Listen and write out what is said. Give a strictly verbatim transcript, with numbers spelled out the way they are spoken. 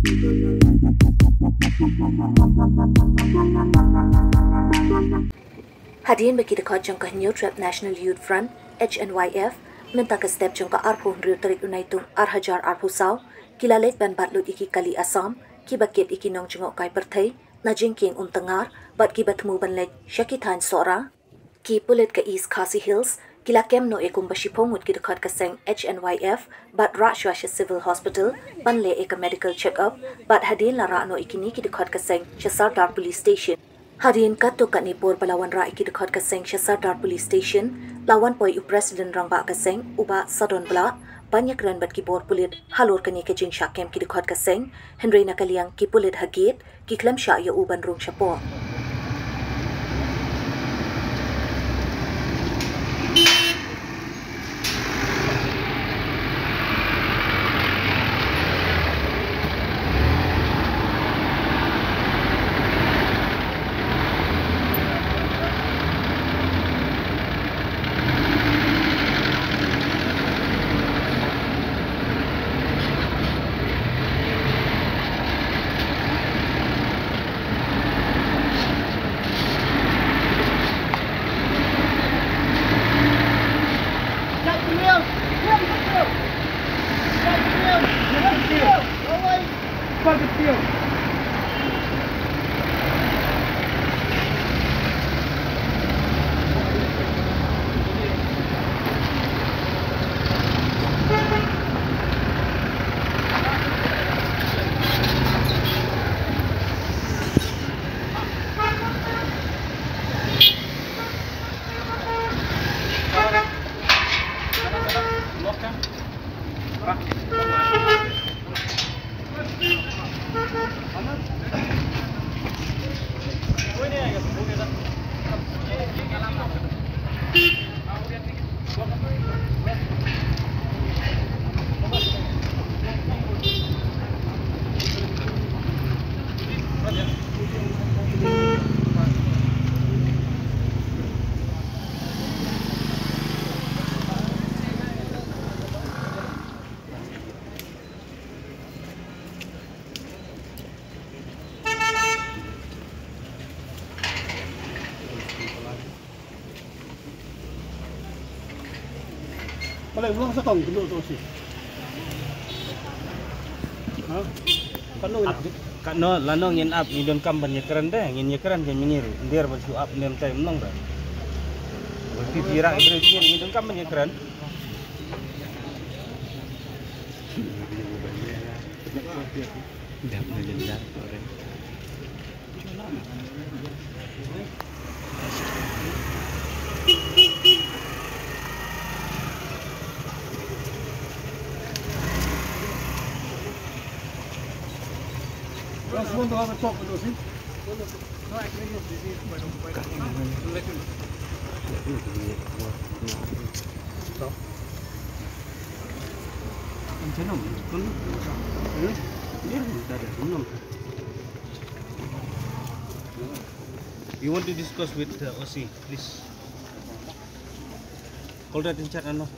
Hadien ba ki dkhot jong ka Hynñiewtrep National Youth Front, H N Y F, mynta ka step jong ka arphew hynriew tarik u Naitung ar hajar arphew saw, ki la leit ban bat lut ïa ki kali Assam, ki ba kit ïa ki nongjngohkai pyrthei na jingkieng Umtyngar, bad ki ba thmu ban leit sha ki thaiñ Sohra. Ki pulit ka East Khasi Hills ki la kem noh ïa kumba shiphew ngut ki dkhot ka seng H N Y F bad rah shuwa sha Civil Hospital ban leh ïa ka medical check-up, bad hadien la rah noh ïa kine ki dkhot ka seng sha Sardar Police Station. Hadien katto katne por ba la wanrah ïa ki dkhot ka seng sha Sardar Police Station, la wan poi u President Rangbah ka seng, u Bah Sadon Blah, ban ïakren bad ki bor pulit halor kane ka jingshah kem ki dkhot ka seng, hynrei na ka liang ki pulit ha gate ki khlem shah ïa u ban rung shapoh. Balei u long sa tang kynduh to si? Ha? Katno ngin ap? Katno lano ngin ap, ngi donkam ban ïakren de, ngin ïakren ka mynmiet. Nder ban shu ap nder tai mynno de. Phi phi rak i briew ngi donkam ban ïakren. Dap na jendar, korek. Just want to have a talk with us, eh? You want to discuss with the O C, please. Call that in chat, ano.